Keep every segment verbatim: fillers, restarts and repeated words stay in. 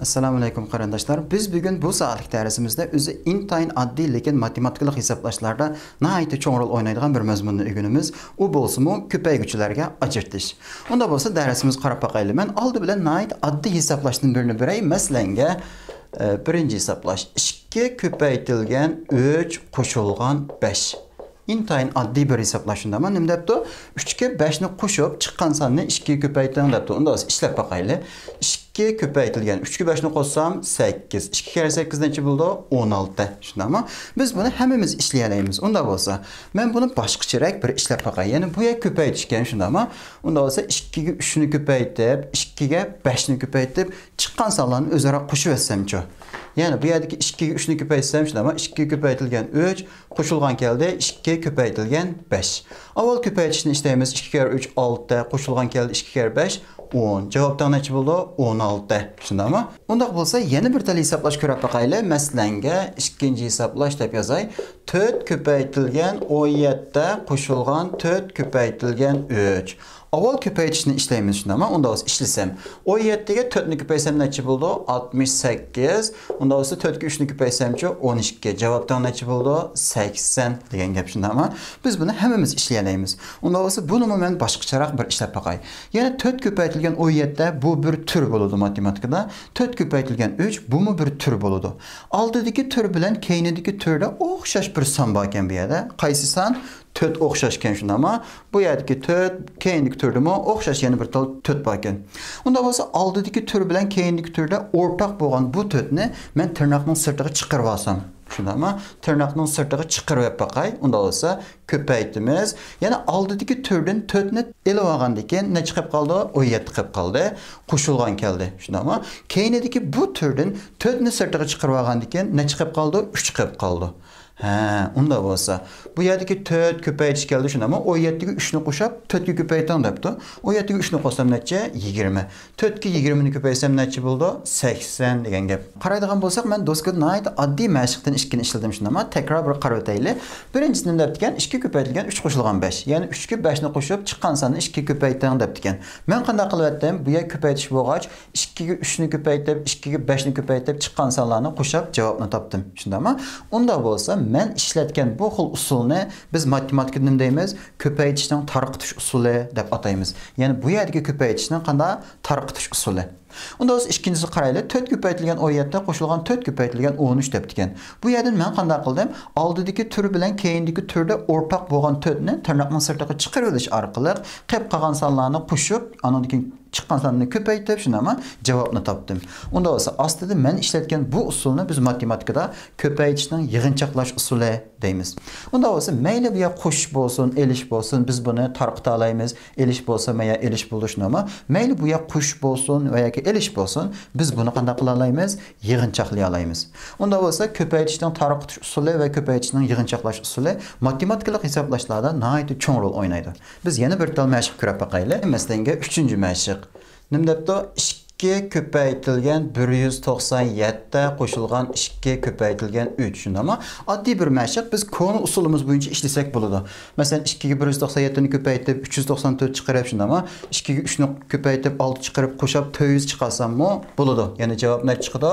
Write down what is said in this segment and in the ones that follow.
ئەسسالامۇئەلەيكۇم قېرىنداشلار. بىز بۈگۈن بۇ سائەتلىك دەرسىمىزدە ئۆزى ئىنتايىن ئاددىي، لېكىن ماتېماتىكىلىق ھېسابلاشلاردا ناھايىتى چوڭ رول ئوينايدىغان بىر مەزمۇننى ئۆگىنىمىز. ئۇ بولسىمۇ كۆپەيگۈچىلەرگە ئاجرىتىش. ئۇنداق بولسا دەرسىمىزگە قاراپ باقايلى. مەن ئالدى بىلەن ناھايىتى ئاددىي ھېسابلاشتىن بىرنى بېرەي. مەسىلەنگە، ئە، بىرىنچى ھېسابلاش. ئىككى كۆپەيتىلگەن ئۈچ قوشۇلغان بەش. ئىنتايىن ئاددىي بىر ھېسابلاش، شۇنداقمۇ؟ نېمە دەپتۇ؟ ئۈچكە بەشنى قوشۇپ، چىققان ساننى ئىككىگە كۆپەيتىڭ دەپتۇ. ئۇندا بولسا ئىشلەپ باقايلى. ئىككى كۆپەيتىلگەن ئۈچكە بەشنى قوشسام، سەككىز. ئىككى كەررە سەككىز نەچچە بولىدۇ؟ ئون ئالتە. شۇنداقمۇ؟ بىز بۇنى ھەممىمىز ئىشلىيەلەيمىز. ئۇندا بولسا، مەن بۇنى باشقىچىراق بىر ئىشلەپ باقاي. يەنى بۇ يەر كۆپەيتىشكەن، شۇنداقمۇ؟ ئۇندا بولسا، ئىككىگە ئۈچنى كۆپەيتىپ، ئىككىگە بەشنى كۆپەيتىپ، چىققان سانلارنى ئۆزئارا قوشۇۋەتسەمچۇ؟ يەنى بۇ يەردىكى ئىككىگە ئۈچنى كۆپەيتسەم، شۇنداقمۇ؟ ئىككىگە كۆپەيتىلگەن ئۈچ، قوشۇلغان كەلدى ئىككى كۆپەيتىلگەن بەش. ئاۋۋال كۆپەيتىشنى ئىشلەيمىز. ئىككى كەررە ئۈچ ئالتە، قوشۇلغان كەلدى ئىككى كەررە بەش ئون. جاۋاب تەڭ نەچچە بولىدۇ؟ ئون ئالتە. شۇنداقمۇ؟ ئۇنداق بولسا يەنە بىر تال ھېسابلاش كۆرۈپ باقايلى. مەسىلەنگە، ئىككىنچى ھېسابلاش دەپ يازاي. تۆت كۆپەيتىلگەن ئون يەتتە قوشۇلغان تۆت كۆپەيتىلگەن ئۈچ. ئاۋۋال كۆپەيتىشنى ئىشلەيمىز، شۇنداقمۇ؟ ئۇنداق بولسا ئىشلىسەم، ئون يەتتىگە تۆتنى كۆپەيسەم نەچچە بولىدۇ؟ ئاتمىش سەككىز. ئۇنداق بولسا تۆتكە ئۈچنى كۆپەيسەمچۇ؟ ئون ئىككى. جاۋاب تەڭ نەچچە بولىدۇ؟ سەكسەن دېگەن گەپ، شۇنداقمۇ؟ بىز بۇنى ھەممىمىز ئىشلىيەلەيمىز. ئۇنداق بولسا بۇنىمۇ مەن باشقىچىراق بىر ئىشلەپ باقاي. يەنى تۆت كۆپەيتىلگەن ئون يەتتە، بۇ بىر تۈر بولىدۇ ماتېماتىكىدا. تۆت كۆپەيتىلگەن ئۈچ، بۇمۇ بىر تۈر بولىدۇ. ئالدىدىكى تۈر بىلەن كەينىدىكى تۈردە ئوخشاش بىر سان باركەن بۇ يەردە. قايسى سان؟ تۆت ئوخشاشكەن، شۇنداقمۇ؟ بۇ يەردىكى تۆت، كەينىدىكى تۈردىمۇ ئوخشاش يەنە بىر تال تۆت باركەن. ئۇنداق بولسا، ئالدىدىكى تۈر بىلەن كەينىدىكى تۈردە ئورتاق بولغان بۇ تۆتنى مەن تىرناقنىڭ سىرتىغا چىقىرىۋالسام، شۇنداقمۇ؟ تىرناقنىڭ سىرتىغا چىقىرىۋېلىپ باقاي. ئۇنداق بولسا، كۆپەيتىمىز. يەنى ئالدىدىكى تۈردىن تۆتنى ئېلىۋالغاندىن كېيىن نەچچە قېلىپ قالدى؟ ئون يەتتە قېلىپ قالدى. قوشۇلغان كەلدى، شۇنداقمۇ؟ كەينىدىكى بۇ تۈردىن تۆتنى سىرتىغا چىقىرىۋالغاندىن كېيىن نەچچە قېلىپ قالدى؟ ئۈچ قېلىپ قالدى. ھە، ئۇنداق بولسا، بۇ يەردىكى تۆت كۆپەيتىش كەلدى، شۇنداقمۇ؟ ئون يەتتىگە ئۈچنى قوشۇپ، تۆتكە كۆپەيتىڭ دەپتۇ. ئون يەتتىگە ئۈچنى قوشسام نەچچە؟ يىگىرمە. تۆتكە يىگىرمىنى كۆپەيتسەم نەچچە بولىدۇ؟ سەكسەن دېگەن گەپ. قارايدىغان بولساق، مەن دوسكىدا ناھايىتى ئاددىي مەشىقتىن ئىككىنى ئىشلىدىم، شۇنداقمۇ؟ تەكرار بىر قارىۋېتەيلى. بىرىنچىسى نېمە دەپتىكەن؟ ئىككى كۆپەيتىلگەن ئۈچ قوشۇلغان بەش. يەنى ئۈچكە بەشنى قوشۇپ، چىققان ساننى ئىككىگە كۆپەيتىڭ دەپتىكەن. مەن قانداق قىلىۋەتتىم؟ بۇ يەر كۆپەيتىش بولغاچ، ئىككىگە ئۈچنى كۆپەيتىپ، ئىككىگە بەشنى كۆپەيتىپ، چىققان سانلارنى قوشۇپ جاۋابنى تاپتىم. شۇنداقمۇ؟ ئۇنداق بولسا، مەن ئىشلەتكەن بۇ خىل ئۇسۇلنى بىز ماتېماتىكىدا نېمە دەيمىز؟ كۆپەيتىشنىڭ تارقىتىش ئۇسۇلى دەپ ئاتايمىز. يەنى بۇ يەردىكى كۆپەيتىشنىڭ قانداق؟ تارقىتىش ئۇسۇلى. ئۇنداق بولسا ئىككىنچىسىگە قارايلى. تۆت كۆپەيتىلگەن ئون يەتتە قوشۇلغان تۆت كۆپەيتىلگەن ئون ئۈچ دەپتىكەن. بۇ يەردىن مەن قانداق قىلدىم؟ ئالدىدىكى تۈر بىلەن كەينىدىكى تۈردە ئورتاق بولغان تۆتنى تىرناقنىڭ سىرتىغا چىقىرىۋېلىش ئارقىلىق قېلىپ قالغان سانلارنى قوشۇپ، ئاندىن كېيىن چىققان ساننى كۆپەيتىپ، شۇنداقمۇ؟ جاۋابنى تاپتىم. ئۇنداق بولسا ئاستىدا مەن ئىشلەتكەن بۇ ئۇسۇلنى بىز ماتېماتىكىدا كۆپەيتىشنىڭ يىغىنچاقلاش ئۇسۇلى دەيمىز. ئۇنداق بولسا مەيلى بۇ يەر قوشۇش بولسۇن، ئېلىش بولسۇن، بىز بۇنى تارقىتالايمىز. ئېلىش بولسا ما يەر ئېلىش بولۇشنىمۇ، مەيلى بۇ يەر قوشۇش بولسۇن ۋە ياكى ئېلىش بولسۇن، بىز بۇنى قانداق قىلالايمىز؟ يىغىنچاقلىيالايمىز. ئۇنداق بولسا كۆپەيتىشنىڭ تارقىتىش ئۇسۇلى ۋە كۆپەيتىشنىڭ يىغىنچاقلاش ئۇسۇلى ماتېماتىكىلىق ھېسابلاشلاردا ناھايىتى چوڭ رول ئوينايدۇ. بىز يەنە بىر تال مەشىق كۆرۈپ باقايلى. مەسىلەنگە، ئۈچىنچى مەشىق. نېمە دەپتۇ؟ ئىككى كۆپەيتىلگەن بىر يۈز توقسان يەتتە قوشۇلغان ئىككى كۆپەيتىلگەن ئۈچ، شۇنداقمۇ؟ ئاددىي بىر مەشىق، بىز كونا ئۇسۇلىمىز بويىچە ئىشلىسەك بولىدۇ. مەسىلەن، ئىككىگە بىر يۈز توقسان يەتتىنى كۆپەيتىپ، ئۈچ يۈز توقسان تۆت چىقىرىپ، شۇنداقمۇ؟ ئىككىگە ئۈچنى كۆپەيتىپ، ئالتە چىقىرىپ، قوشۇپ، تۆت يۈز چىقارساممۇ بولىدۇ. يەنى جاۋاب نەچچە چىقىدۇ؟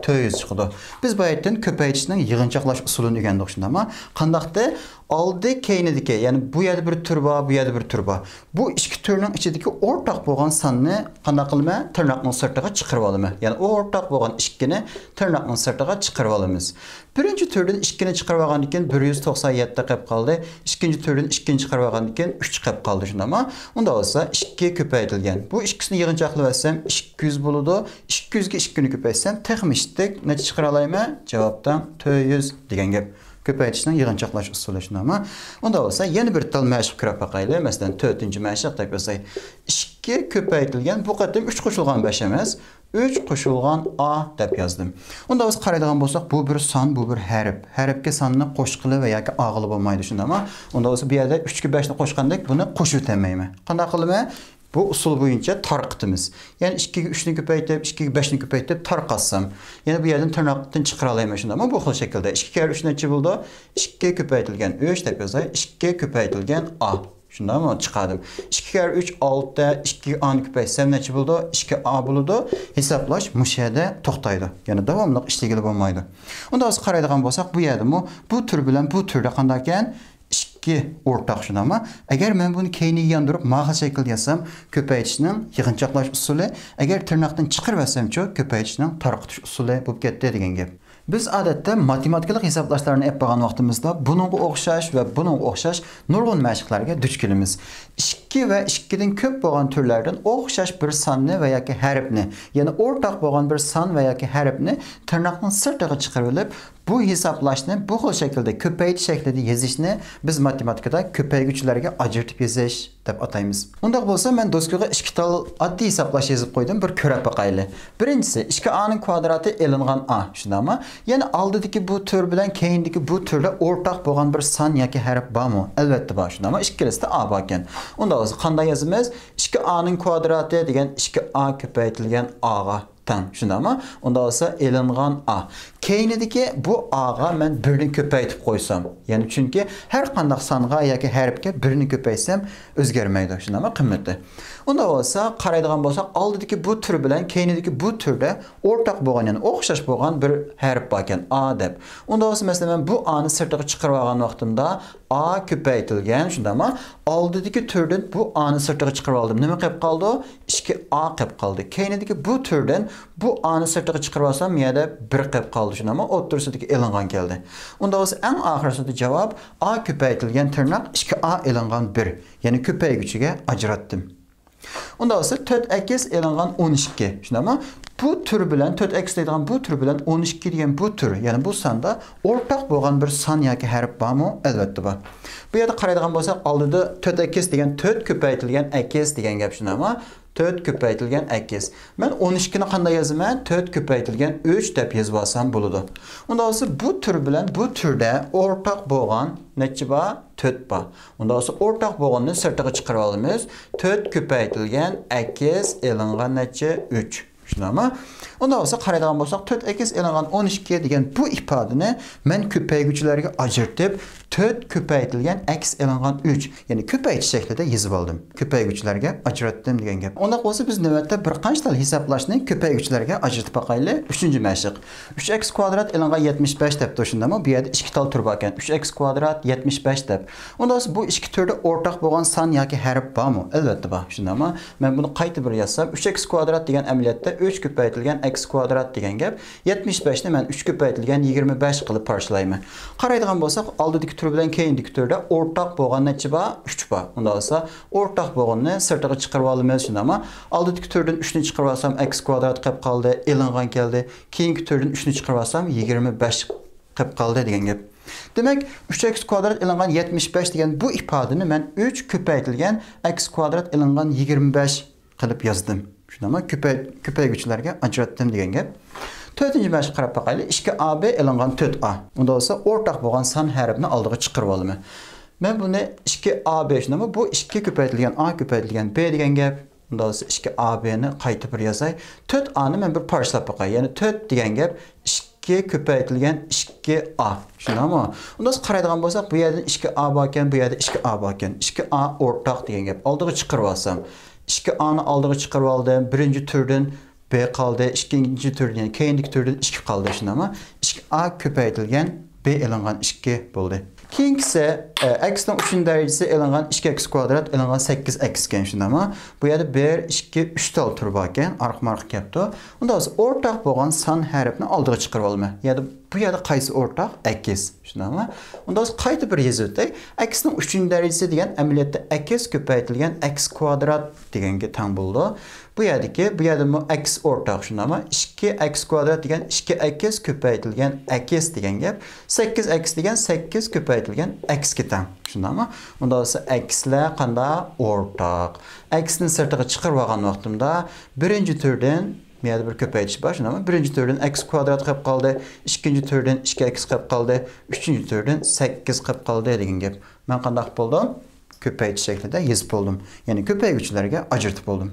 تۆت يۈز چىقىدۇ. بىز بۇ يەردىن كۆپەيتىشنىڭ يىغىنچاقلاش ئۇسۇلىنى ئۆگەندۇق، شۇنداقمۇ؟ قانداقتى؟ ئالدى كەينىدىكى، يەنى بۇ يەردە بىر تۈر بار، بۇ يەردە بىر تۈر بار. بۇ ئىككى تۈرنىڭ ئىچىدىكى ئورتاق بولغان ساننى قانداق قىلىمەن؟ تىرناقنىڭ سىرتىغا چىقىرىۋالىمەن. يەنى ئورتاق بولغان ئىككىنى تىرناقنىڭ سىرتىغا چىقىرىۋالىمىز. بىرىنچى تۈردىن ئىككىنى چىقىرىۋالغاندىن كېيىن بىر يۈز توقسان يەتتە قېلىپ قالدى. ئىككىنچى تۈردىن ئىككىنى چىقىرىۋالغاندىن كېيىن ئۈچ قېلىپ قالدى، شۇنداقمۇ؟ ئۇنداق بولسا ئىككى كۆپەيتىلگەن. بۇ ئىككىسىنى يىغىنچاقلىۋەتسەم ئىككى يۈز بولىدۇ. ئىككى يۈزگە ئىككىنى كۆپەيتسەم تېخىمۇ ئىتتىك نەچچە چىقىرالايمەن؟ جاۋاب تەڭ تۆت يۈز دېگەن گەپ. كۆپەيتىشنىڭ يىغىنچاقلاش ئۇسۇلى، شۇنداقمۇ؟ ئۇنداق بولسا يەنە بىر تال مەشىق كۆرۈپ باقايلى. مەسىلەن، تۆتىنچى مەشىق دەپ يازاي. ئىككى كۆپەيتىلگەن، بۇ قېتىم ئۈچ قوشۇلغان بەش ئەمەس، ئۈچ قوشۇلغان ئا دەپ يازدىم. ئۇنداق بولسا قارايدىغان بولساق، بۇ بىر سان، بۇ بىر ھەرپ. ھەرپكە ساننى قوشقىلى ۋە ياكى ئاغىلى بولمايدۇ، شۇنداقمۇ؟ ئۇنداق بولسا بۇ يەردە ئۈچكە بەشنى قوشقاندەك بۇنى قوشۇۋېتەلمەيمەن. قانداق قىلىمەن؟ بۇ ئۇسۇل بويىچە تارقىتىمىز. يەنى ئىككىگە ئۈچنى كۆپەيتىپ، ئىككىگە بەشنى كۆپەيتىپ تارقاتسام، يەنە بۇ يەردىن تىرناقتىن چىقىرالايمەن، شۇنداقمۇ؟ بۇ خىل شەكىلدە. ئىككى كەررە ئۈچ نەچچە بولىدۇ؟ ئىككى كۆپەيتىلگەن ئۈچ دەپ يازاي. ئىككى كۆپەيتىلگەن ئا. شۇنداقمۇ؟ چىقاردىم. ئىككى كەررە ئۈچ، ئالتە، ئىككىگە ئانى كۆپەيتسەم نەچچە بولىدۇ؟ ئىككى ئا بولىدۇ. ھېسابلاش مۇشۇ يەردە توختايدۇ. يەنى داۋاملىق ئىشلىگىلى بولمايدۇ. ئۇنداق بولسا قارايدىغان بولساق، بۇ يەردىمۇ بۇ تۈر بىلەن بۇ تۈردە قانداق ئىكەن؟ ئىككى ئورتاق، شۇنداقمۇ؟ ئەگەر مەن بۇنى كەينىگە ياندۇرۇپ، ماغا شەكىل ياسام، كۆپەيتىشنىڭ يىغىنچاقلاش ئۇسۇلى. ئەگەر تىرناقتىن چىقىرىۋەتسەمچۇ، كۆپەيتىشنىڭ تارقىتىش ئۇسۇلى بولۇپ كەتتى دېگەن گەپ. بىز ئادەتتە ماتېماتىكىلىق ھېسابلاشلارنى ئېلىپ بارغان ۋاقتىمىزدا بۇنىڭغا ئوخشاش ۋە بۇنىڭغا ئوخشاش نۇرغۇن مەشىقلەرگە دۇچ كېلىمىز. ئىككى ۋە ئىككىدىن كۆپ بولغان تۈرلەردىن ئوخشاش بىر ساننى ۋە ياكى ھەرپنى، يەنى ئورتاق بولغان بىر سان ۋە ياكى ھەرپنى تىرناقنىڭ سىرتىغا چىقىرىۋېلىپ، بۇ ھېسابلاشنى بۇ خىل شەكىلدە، كۆپەيتىش شەكلىدە يېزىشنى بىز ماتېماتىكىدا كۆپەيگۈچىلەرگە ئاجرىتىپ يېزىش دەپ ئاتايمىز. ئۇنداق بولسا، مەن دوسكىغا ئىككى تال ئاددىي ھېسابلاش يېزىپ قويدۇم، بىر كۆرۈپ باقايلى. بىرىنچىسى، ئىككى ئانىڭ كۋادراتى ئېلىنغان ئا، شۇنداقمۇ؟ يەنى ئالدىدىكى بۇ تۈر بىلەن كەينىدىكى بۇ تۈردە ئورتاق بولغان بىر سان ياكى ھەرپ بارمۇ؟ ئەلۋەتتە بار، شۇنداقمۇ؟ ئىككىلىسىدە ئا باركەن. ئۇنداق بولسا قانداق يازىمىز؟ ئىككى ئانىڭ كۋادراتى دېگەن ئىككى ئا كۆپەيتىلگەن ئاغا تەڭ، شۇنداقمۇ؟ ئۇنداق بولسا ئېلىنغان ئا. كەينىدىكى بۇ ئاغا مەن بىرنى كۆپەيتىپ قويسام، يەنى چۈنكى ھەر قانداق سانغا ياكى ھەرپكە بىرنى كۆپەيتسەم ئۆزگەرمەيدۇ، شۇنداقمۇ؟ قىممىتى. ئۇنداق بولسا قارايدىغان بولساق، ئالدىدىكى بۇ تۈر بىلەن كەينىدىكى بۇ تۈردە ئورتاق بولغان، يەنى ئوخشاش بولغان بىر ھەرپ باركەن، ئا دەپ. ئۇنداق بولسا مەسىلەن مەن بۇ ئانى سىرتىغا چىقىرىۋالغان ۋاقتىمدا، ئا كۆپەيتىلگەن، شۇنداقمۇ؟ ئالدىدىكى تۈردىن بۇ ئانى سىرتىغا چىقىرىۋالدىم. نېمە قېلىپ قالدى؟ ئىككى ئا قېلىپ قالدى. كەينىدىكى بۇ تۈردىن بۇ ئانى سىرتىغا چىقىرىۋالسام، يەنە بىر قېلىپ قالدى، شۇنداقمۇ؟ ئوتتۇرىسىدىكى ئېلىنغان كەلدى. ئۇنداق بولسا ئەڭ ئاخىرسىدا جاۋاب ئا كۆپەيتىلگەن تىرناق ئىككى ئا ئېلىنغان بىر، يەنى كۆپەيگۈچىگە ئاجراتتىم. ئۇنداق بولسا تۆت ئەكس ئېلىنغان ئون ئىككى، شۇنداقمۇ؟ بۇ تۈر بىلەن، تۆت ئەكس دەيدىغان بۇ تۈر بىلەن ئون ئىككى دېگەن بۇ تۈر، يەنى بۇ ساندا ئورتاق بولغان بىر سان ياكى ھەرپ بارمۇ؟ ئەلۋەتتە بار. بۇ يەردە قارايدىغان بولساق، ئالدىدا تۆت ئەكس دېگەن تۆت كۆپەيتىلگەن ئەكس دېگەن گەپ، شۇنداقمۇ؟ تۆت كۆپەيتىلگەن ئەكس. مەن ئون ئىككىنى قانداق يازىمەن؟ تۆت كۆپەيتىلگەن ئۈچ دەپ يېزىۋالسام بولىدۇ. ئۇنداق بولسا بۇ تۈر بىلەن بۇ تۈردە ئورتاق بولغان نەچچە بار؟ تۆت بار. ئۇنداق بولسا ئورتاق بولغىنىنى سىرتىغا چىقىرىۋالىمىز. تۆت كۆپەيتىلگەن ئەكس ئېلىنغان نەچچە؟ ئۈچ. شۇنداقمۇ؟ ئۇنداق بولسا قارايدىغان بولساق، تۆت ئەكس ئېلىنغان ئون ئىككى دېگەن بۇ ئىپادىنى مەن كۆپەيگۈچىلەرگە ئاجرىتىپ، تۆت كۆپەيتىلگەن ئەكس ئېلىنغان ئۈچ، يەنى كۆپەيتىش شەكلىدە يېزىپ ئالدىم. كۆپەيگۈچىلەرگە ئاجراتتىم دېگەن گەپ. ئۇنداق بولسا بىز نۆۋەتتە بىر قانچە تال ھېسابلاشنى كۆپەيگۈچىلەرگە ئاجرىتىپ باقايلى. ئۈچىنچى مەشىق. ئۈچ ئەكس كۋادرات ئېلىنغان يەتمىش بەش دەپتۇ، شۇنداقمۇ؟ بۇ يەردە ئىككى تال تۈر باركەن. ئۈچ ئەكس كۋادرات يەتمىش بەش دەپ. ئۇنداق بولسا بۇ ئىككى تۈردە ئورتاق بولغان سان ياكى ھەرپ بارمۇ؟ ئەلۋەتتە بار، شۇنداقمۇ؟ مەن بۇنى قايتا بىر يازسام، ئۈچ ئەكس كۋادرات دېگەن ئەمەلىيەتتە ئۈچ كۆپەيتىلگەن ئەكس كۋادرات دېگەن گەپ. يەتمىش بەشنى مەن ئۈچ كۆپەيتىلگەن يىگىرمە بەش قىلىپ پارچىلايمەن. قارايدىغان بولساق، ئالدىدىكى تۈر بىلەن كەينىدىكى تۈردە ئورتاق بولغان نەچچە بار؟ ئۈچ بار. ئۇنداق بولسا ئورتاق بولغىنىنى سىرتىغا چىقىرىۋالىمىز، شۇنداقمۇ؟ ئالدىدىكى تۈردىن ئۈچنى چىقىرىۋالسام، ئەكس كۋادرات قېلىپ قالدى، ئېلىنغان كەلدى. كېيىنكى تۈردىن ئۈچنى چىقىرىۋالسام، يىگىرمە بەش قېلىپ قالدى دېگەن گەپ. دېمەك، ئۈچ ئەكس كۋادرات ئېلىنغان يەتمىش بەش دېگەن بۇ ئىپادىنى مەن ئۈچ كۆپەيتىلگەن ئەكس كۋادرات ئېلىنغان يىگىرمە بەش قىلىپ يازدىم. شۇنداقمۇ؟ كۆپەي-، كۆپەيگۈچىلەرگە ئاجراتتىم دېگەن گەپ. تۆتىنچى مەشىققە قاراپ باقايلى. ئىككى ئا بى ئېلىنغان تۆت ئا. ئۇندا بولسا ئورتاق بولغان سان ھەرپنى ئالدىغا چىقىرىۋالىمەن. مەن بۇنى ئىككى ئا بى، شۇنداقمۇ؟ بۇ ئىككى كۆپەيتىلگەن ئا كۆپەيتىلگەن بى دېگەن گەپ. ئۇندا بولسا ئىككى ئا بىنى قايتا بىر يازاي. تۆت ئانى مەن بىر پارچىلاپ باقاي. يەنى تۆت دېگەن گەپ ئىككى كۆپەيتىلگەن ئىككى ئا. شۇنداقمۇ؟ ئۇندا بولسا قارايدىغان بولساق، بۇ يەردىن ئىككى ئا باركەن، بۇ يەردە ئىككى ئا باركەن. ئىككى ئا ئورتاق دېگەن گەپ. ئالدىغا چىقىرىۋالسام، ئىككى ئانى ئالدىغا چىقىرىۋالدىم. بىرىنچى تۈردىن بى قالدى، ئىككىنچى تۈردىن، يەنى كەينىدىكى تۈردىن ئىككى قالدى، شۇنداقمۇ؟ ئىككى ئا كۆپەيتىلگەن بى ئېلىنغان ئىككى بولدى. كېيىنكىسى، ئە، ئەكسنىڭ ئۈچىنچى دەرىجىسى ئېلىنغان ئىككى ئەكس كۋادرات ئېلىنغان سەككىز ئەكس ئىكەن، شۇنداقمۇ؟ بۇ يەردە بىر، ئىككى، ئۈچ تال تۈر باركەن، ئارقىمۇ ئارقا كەپتۇ. ئۇندا بولسا ئورتاق بولغان سان ھەرپنى ئالدىغا چىقىرىۋالىمەن. يەنى بۇ يەردە قايسى ئورتاق؟ ئەكس. شۇنداقمۇ؟ ئۇندا بولسا قايتا بىر يېزىۋېتەي. ئەكسنىڭ ئۈچىنچى دەرىجىسى دېگەن ئەمەلىيەتتە ئەكس كۆپەيتىلگەن ئەكس كۋادرات دېگەنگە تەڭ بولىدۇ. بۇ يەردىكى، بۇ يەردىمۇ ئەكس ئورتاق، شۇنداقمۇ؟ ئىككى ئەكس كۋادرات دېگەن ئىككى ئەكس كۆپەيتىلگەن ئەكس دېگەن گەپ. سەككىز ئەكس دېگەن سەككىز كۆپەيتىلگەن ئەكسكە تەڭ، شۇنداقمۇ؟ ئۇندا بولسا ئەكسلەر قانداق؟ ئورتاق. ئەكسنى سىرتىغا چىقىرىۋالغان ۋاقتىمدا بىرىنچى تۈردىن، بۇ يەردە بىر كۆپەيتىش بار، شۇنداقمۇ؟ بىرىنچى تۈردىن ئەكس كۋادرات قېلىپ قالدى، ئىككىنچى تۈردىن ئىككى ئەكس قېلىپ قالدى، ئۈچىنچى تۈردىن سەككىز قېلىپ قالدى دېگەن گەپ. مەن قانداق قىلىپ بولدۇم؟ كۆپەيتىش شەكلىدە يېزىپ بولدۇم. يەنى كۆپەيگۈچىلەرگە ئاجرىتىپ بولدۇم.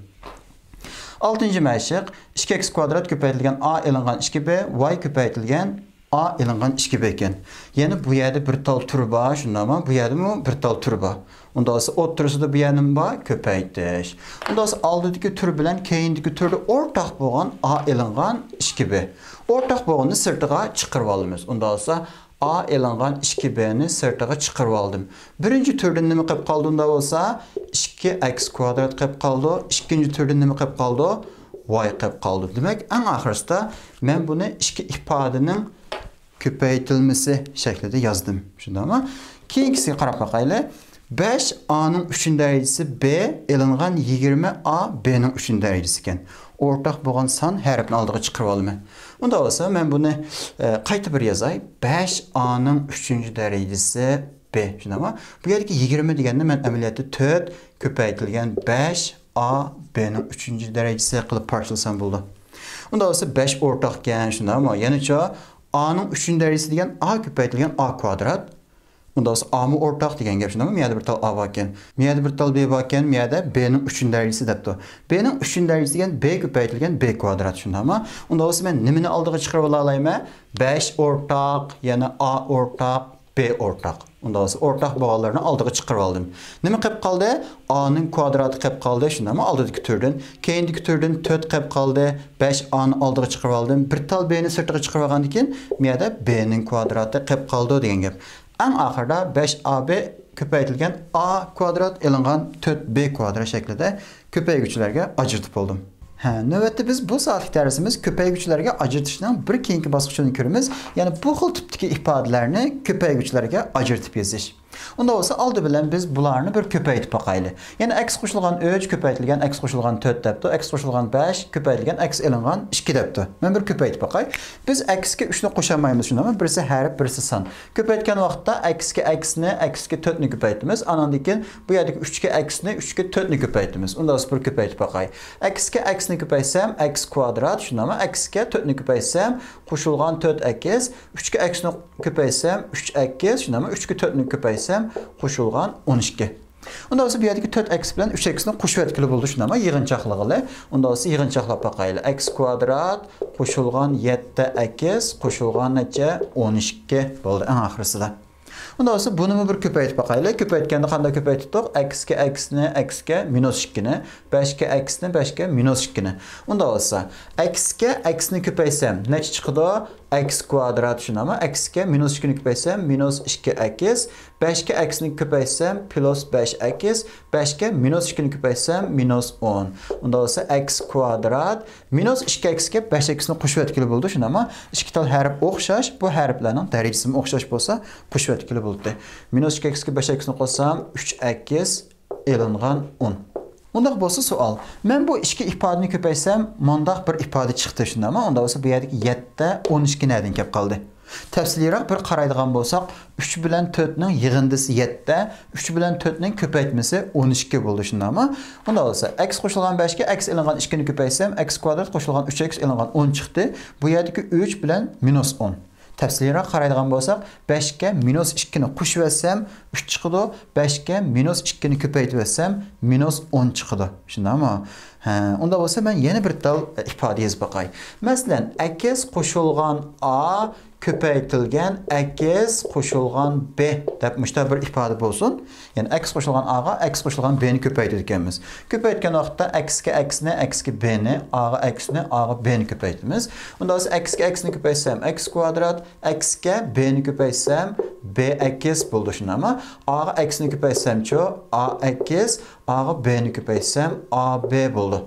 ئالتىنچى مەشىق، ئىككى ئەكس كۋادرات كۆپەيتىلگەن ئا ئېلىنغان ئىككى بى، ۋاي كۆپەيتىلگەن ئا ئېلىنغان ئىككى بى ئىكەن. يەنى بۇ يەردە بىر تال تۈر بار، شۇنداقمۇ؟ بۇ يەردىمۇ بىر تال تۈر بار. ئۇنداق بولسا ئوتتۇرىسىدا بۇ يەردە نېمە بار؟ كۆپەيتىش. ئۇنداق بولسا ئالدىدىكى تۈر بىلەن كەينىدىكى تۈردە ئورتاق بولغان ئا ئېلىنغان ئىككى بى. ئورتاق بولغىنىنى سىرتىغا چىقىرىۋالىمىز. ئۇنداق بولسا ئا ئېلىنغان ئىككى بىنى سىرتىغا چىقىرىۋالدىم. بىرىنچى تۈردىن نېمە قېلىپ قالدى ئۇنداق بولسا؟ ئىككى ئىكس كۋادرات قېلىپ قالدى. ئىككىنچى تۈردىن نېمە قېلىپ قالدى؟ ۋاي قېلىپ قالدى. دېمەك، ئەڭ ئاخىرسىدا مەن بۇنى ئىككى ئىپادىنىڭ كۆپەيتىلمىسى شەكلىدە يازدىم. شۇنداقمۇ؟ كېيىنكىسىگە قاراپ باقايلى. بەش ئانىڭ ئۈچىنچى دەرىجىسى بى ئېلىنغان يىگىرمە ئا بىنىڭ ئۈچىنچى دەرىجىسى ئىكەن. ئورتاق بولغان سان ھەرپنى ئالدىغا چىقىرىۋالىمەن. ئۇنداق بولسا، مەن بۇنى، ئە، قايتا بىر يازاي. بەش ئانىڭ ئۈچىنچى دەرىجىسى بى. شۇنداقمۇ؟ بۇ يەردىكى يىگىرمە دېگەننى مەن ئەمەلىيەتتە تۆت كۆپەيتىلگەن بەش ئا بىنىڭ ئۈچىنچى دەرىجىسى قىلىپ پارچىلىسام بولىدۇ. ئۇنداق بولسا، بەش ئورتاقكەن، شۇنداقمۇ؟ يەنىچۇ، ئانىڭ ئۈچىنچى دەرىجىسى دېگەن ئا كۆپەيتىلگەن ئا كۋادرات. ئۇنداق بولسا، ئامۇ ئورتاق دېگەن گەپ، شۇنداقمۇ؟ مۇ يەردە بىر تال ئا باركەن، مۇ يەردە بىر تال بى باركەن، مۇ يەردە بىنىڭ ئۈچىنچى دەرىجىسى دەپتۇ. بىنىڭ ئۈچىنچى دەرىجىسى دېگەن بى كۆپەيتىلگەن بى كۋادرات، شۇنداقمۇ؟ ئۇنداق بولسا، مەن نېمىنى ئالدىغا چىقىرىۋالالايمەن؟ بەش ئورتاق، يەنە ئا ئورتاق، بى ئورتاق. ئۇنداق بولسا، ئورتاق بولغانلىرىنى ئالدىغا چىقىرىۋالدىم. نېمە قېلىپ قالدى؟ ئانىڭ كۋادراتى قېلىپ قالدى، شۇنداقمۇ؟ ئالدىدىكى تۈردىن. كەينىدىكى تۈردىن تۆت قېلىپ قالدى. بەش ئانى ئالدىغا چىقىرىۋالدىم. بىر تال بىنى سىرتىغا چىقىرىۋالغاندىن كېيىن، مۇ يەردە بىنىڭ كۋادراتى قېلىپ قالدى دېگەن گەپ. ئەڭ ئاخىرىدا بەش ئا بى كۆپەيتىلگەن ئا كۋادرات ئېلىنغان تۆت بى كۋادرات شەكلىدە كۆپەيگۈچىلەرگە ئاجرىتىپ بولدۇم. ھە، نۆۋەتتە بىز بۇ سائەتلىك دەرسىمىز كۆپەيگۈچىلەرگە ئاجرىتىشنىڭ بىر كېيىنكى باسقۇچىنى كۆرىمىز، يەنى بۇ خىل تىپتىكى ئىپادىلەرنى كۆپەيگۈچىلەرگە ئاجرىتىپ يېزىش. ئۇنداق بولسا، ئالدى بىلەن بىز بۇلارنى بىر كۆپەيتىپ باقايلى. يەنى ئىكس قوشۇلغان ئۈچ كۆپەيتىلگەن ئىكس قوشۇلغان تۆت دەپتۇ، ئىكس قوشۇلغان بەش كۆپەيتىلگەن ئىكس ئېلىنغان ئىككى دەپتۇ. مەن بىر كۆپەيتىپ باقاي. بىز ئىكسكە ئۈچنى قوشالمايمىز، شۇنداقمۇ؟ بىرسى ھەرپ، بىرسى سان. كۆپەيتكەن ۋاقىتتا ئىكسكە ئىكسنى، ئىكسكە تۆتنى كۆپەيتىمىز. ئاناندىن كېيىن بۇ يەردىكى ئۈچكە ئىكسنى، ئۈچكە تۆتنى كۆپەيتىمىز. ئۇنداق بولسا بىر كۆپەيتىپ باقاي. ئىكسكە ئىكسنى كۆپەيتسەم، ئىكس كۋادرات، شۇنداقمۇ؟ ئىكسكە تۆتنى كۆپەيتسەم، قوشۇلغان تۆت ئىكس. ئۈچكە ئىكسنى كۆپەيتسەم، ئۈچ ئىكس، شۇنداقمۇ؟ ئۈچكە تۆتنى كۆپەيتسەم، قوشۇلغان ئون ئىككى. ئۇنداق بولسا، بۇ يەردىكى تۆت ئىكس بىلەن ئۈچ ئىكسنى قوشۇۋەتكىلى بولىدۇ، شۇنداقمۇ؟ يىغىنچاقلىغىلى. ئۇنداق بولسا، يىغىنچاقلاپ باقايلى. ئىكس كۋادرات قوشۇلغان يەتتە ئىكس قوشۇلغان نەچچە؟ ئون ئىككى بولدى ئەڭ ئاخىرسىدا. ئۇنداق بولسا، بۇنىمۇ بىر كۆپەيتىپ باقايلى. كۆپەيتكەندە قانداق كۆپەيتتۇق؟ ئىكسكە ئىكسنى، ئىكسكە مىنۇس ئىككىنى، بەشكە ئىكسنى، بەشكە مىنۇس ئىككىنى. ئۇنداق بولسا، ئىكسكە ئىكسنى كۆپەيتسەم، نەچچە چىقىدۇ؟ ئىكس كۋادرات، شۇنداقمۇ؟ ئىكسكە مىنۇس ئىككىنى كۆپەيتسەم، مىنۇس ئىككى ئىكس. بەشكە ئىكسنى كۆپەيتسەم، پلۇس بەش ئىكس. بەشكە مىنۇس ئىككىنى كۆپەيتسەم، مىنۇس ئون. ئۇنداق بولسا، ئىكس كۋادرات مىنۇس ئىككى ئىكسكە بەش ئىكسنى قوشۇۋەتكىلى بولىدۇ، شۇنداقمۇ؟ ئىككى تال ھەرپ ئوخشاش، بۇ ھەرپلەرنىڭ دەرىجىسىمۇ ئوخشاش بولسا، قوشۇۋەتكىلى بولدى. مىنۇس ئىككى ئىكسكە بەش ئىكسنى قوشسام، ئۈچ ئىكس ئېلىنغان ئون. ئۇنداق بولسا سوئال، مەن بۇ ئىككى ئىپادىنى كۆپەيتسەم، مۇنداق بىر ئىپادە چىقتى، شۇنداقمۇ؟ ئۇنداق بولسا، بۇ يەردىكى يەتتە، ئون ئىككى نەدىن كەپ قالدى؟ تەپسىلىيراق بىر قارايدىغان بولساق، ئۈچ بىلەن تۆتنىڭ يىغىندىسى يەتتە، ئۈچ بىلەن تۆتنىڭ كۆپەيتمىسى ئون ئىككى بولدى، شۇنداقمۇ؟ ئۇنداق بولسا، ئىكس قوشۇلغان بەشكە ئىكس ئېلىنغان ئىككىنى كۆپەيتسەم، ئىكس كۋادرات قوشۇلغان ئۈچ ئىكس ئېلىنغان ئون چىقتى. بۇ يەردىكى ئۈچ بىلەن مىنۇس ئون. تەپسىلىيراق قارايدىغان بولساق، بەشكە مىنۇس ئىككىنى قوشۇۋەتسەم، ئۈچ چىقىدۇ، بەشكە مىنۇس ئىككىنى كۆپەيتىۋەتسەم، مىنۇس ئون چىقىدۇ. شۇنداقمۇ؟ ھە، ئۇنداق بولسا، مەن يەنە بىر تال ئىپادە يېزىپ باقاي. مەسىلەن، ئىكس قوشۇلغان ئا كۆپەيتىلگەن ئىكس قوشۇلغان بى دەپ مۇشۇنداق بىر ئىپادە بولسۇن. يەنى ئىكس قوشۇلغان ئاغا ئىكس قوشۇلغان بىنى كۆپەيتىدىكەنمىز. كۆپەيتكەن ۋاقىتتا ئىكسكە ئىكسنى، ئىكسكە بىنى، ئاغا ئىكسنى، ئاغا بىنى كۆپەيتىمىز. ئۇنداق بولسا، ئىكسكە ئىكسنى كۆپەيتسەم، ئىكس كۋادرات، ئىكسكە بىنى كۆپەيتسەم، بى ئىكس بولدى، شۇنداقمۇ؟ ئاغا ئىكسنى كۆپەيتسەمچۇ، ئا ئىكس، ئاغا بىنى كۆپەيتسەم، ئا بى بولدى.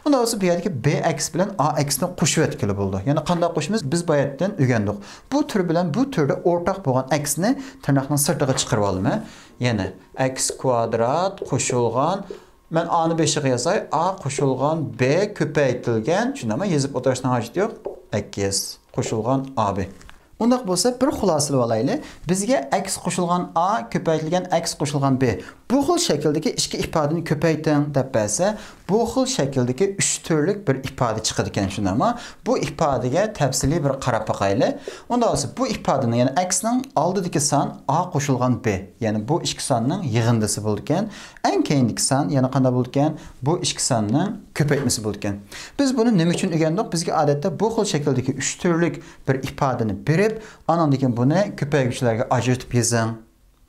ئۇنداق بولسا، بۇ يەردىكى بى ئىكس بىلەن ئا ئىكسنى قوشۇۋەتكىلى بولىدۇ. يەنى قانداق قوشىمىز؟ بىز باياتتىن ئۆگەندۇق. بۇ تۈر بىلەن بۇ تۈردە ئورتاق بولغان ئىكسنى تىرناقنىڭ سىرتىغا چىقىرىۋالىمەن. يەنى ئىكس كۋادرات قوشۇلغان، مەن ئانى بېشىغا يازاي، ئا قوشۇلغان بى كۆپەيتىلگەن، شۇنداقمۇ؟ يېزىپ ئولتۇرۇشنىڭ ھاجىتى يوق. ئىكس قوشۇلغان ئا بى. ئۇنداق بولسا، بىر خۇلاسىلىۋالايلى. بىزگە ئىكس قوشۇلغان ئا كۆپەيتىلگەن ئىكس قوشۇلغان بى. بۇ خىل شەكىلدىكى ئىككى ئىپادىنى كۆپەيتىڭ دەپ بەرسە، بۇ خىل شەكىلدىكى ئۈچ تۈرلۈك بىر ئىپادە چىقىدىكەن، شۇنداقمۇ؟ بۇ ئىپادىگە تەپسىلىي بىر قاراپ باقايلى. ئۇنداق بولسا، بۇ ئىپادىنىڭ، يەنى ئەكسنىڭ ئالدىدىكى سان ئا قوشۇلغان بى، يەنى بۇ ئىككى ساننىڭ يىغىندىسى بولىدىكەن. ئەڭ كەينىدىكى سان يەنە قانداق بولىدىكەن؟ بۇ ئىككى ساننىڭ كۆپەيتمىسى بولىدىكەن. بىز بۇنى نېمە ئۈچۈن ئۆگەندۇق؟ بىزگە ئادەتتە بۇ خىل شەكىلدىكى ئۈچ تۈرلۈك بىر ئىپادىنى بېرىپ، ئانىڭدىن كېيىن بۇنى كۆپەيگۈچىلەرگە ئاجرىتىپ يېزىڭ